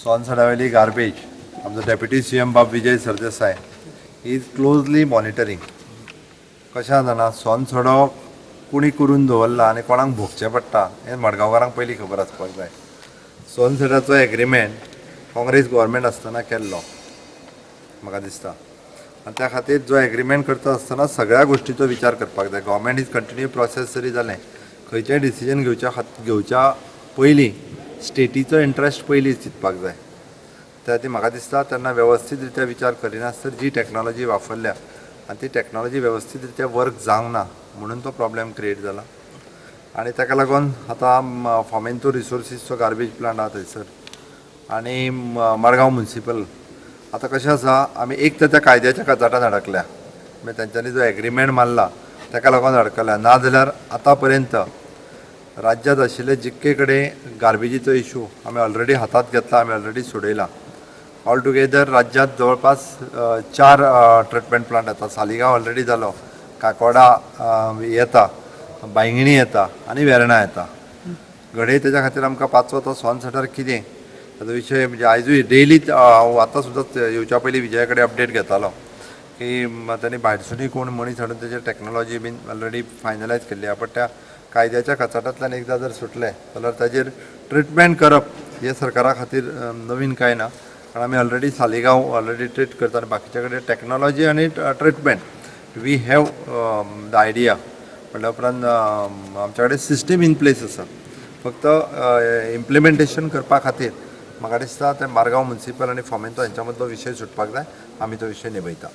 सोनसडावयली garbage आमचो deputy CM बाब Vijay Sardesai is closely monitoring. कशें आसा जाणा, सोनसडो कोणी करून दवरला आनी कोणाक भोगचें पडटा हें मडगांवकारांक पयलीं खबर आसपाक जाय. सोनसड्याचो एग्रीमेंट काँग्रेस गव्हर्मेंट आसतना केल्लो म्हाका दिसता, आनी त्या खातीर जो एग्रीमेंट करता आसतना सगळ्या गोश्टीचो विचार करपाक जाय. गव्हर्मेंट is continue process जरी जालें, खंयचेंय डिसिजन घेवच्या पयलीं स्टेटीचो इंट्रस्ट पयलीं चिंतपाक जाय. त्या खातीर म्हाका दिसता तेन्ना वेवस्थीत रित्या विचार करिनासतना जी टॅक्नॉलॉजी वापरल्या आनी ती टॅक्नॉलॉजी वेवस्थीत रित्या वर्क जावंक ना म्हणून तो प्रॉब्लेम क्रिएट जाला. आनी ताका लागून आतां फोमेंतो रिसोर्सीसचो गार्बेज प्लांट आहा थंयसर आनी मडगांव म्युन्सिपल. आतां कशें आसा, आमी एक तर त्या कायद्याच्या कचाटान अडकल्या, मागीर तेंच्यांनी जो एग्रीमेंट मारला ताका लागून अडकल्या. ना जाल्यार आतां पर्यंत राज्यांत आशिल्ले जितके कडेन गार्बेजीचो इशू आमी ऑलरेडी हातांत घेतला, आमी ऑलरेडी सोडयला. ऑल टुगेदर राज्यांत जवळपास 4 ट्रिटमेंट प्लांट येता. सालिगांव ऑलरेडी जालो, काकोडा येता, बांयगिणी येता आनी वेर्णा येता. घडये तेज्या खातीर आमकां पांचवो तो सोनसडार कितें ताजो विशय, म्हणजे आयजूय डेली हांव आतां सुद्दां येवच्या पयलीं विजया कडेन अपडेट घेतालो की तांणी भायरसुनूय कोण मनीस हाडून तेजेर टॅक्नॉलॉजी बीन ऑलरेडी फायनलायज केल्ली आहा. पण त्या कायद्याच्या कचाटांतल्यान एकदां जर सुटले जाल्यार ताजेर ट्रिटमेंट करप हें सरकारा खातीर नवीन कांय ना, कारण आमी ऑलरेडी सालिगांव ऑलरेडी ट्रीट करता आनी बाकीच्या कडेन टॅक्नॉलॉजी आनी treatment we have the idea. म्हणल्या उपरांत आमच्या कडेन सिस्टम इन प्लेस आसा, फक्त इम्प्लिमेंटेशन करपा खातीर म्हाका दिसता तें मारगांव म्युन्सिपल आनी फोमेंतो हेंच्या मदलो विशय सुटपाक जाय. आमी तो विशय निभयता.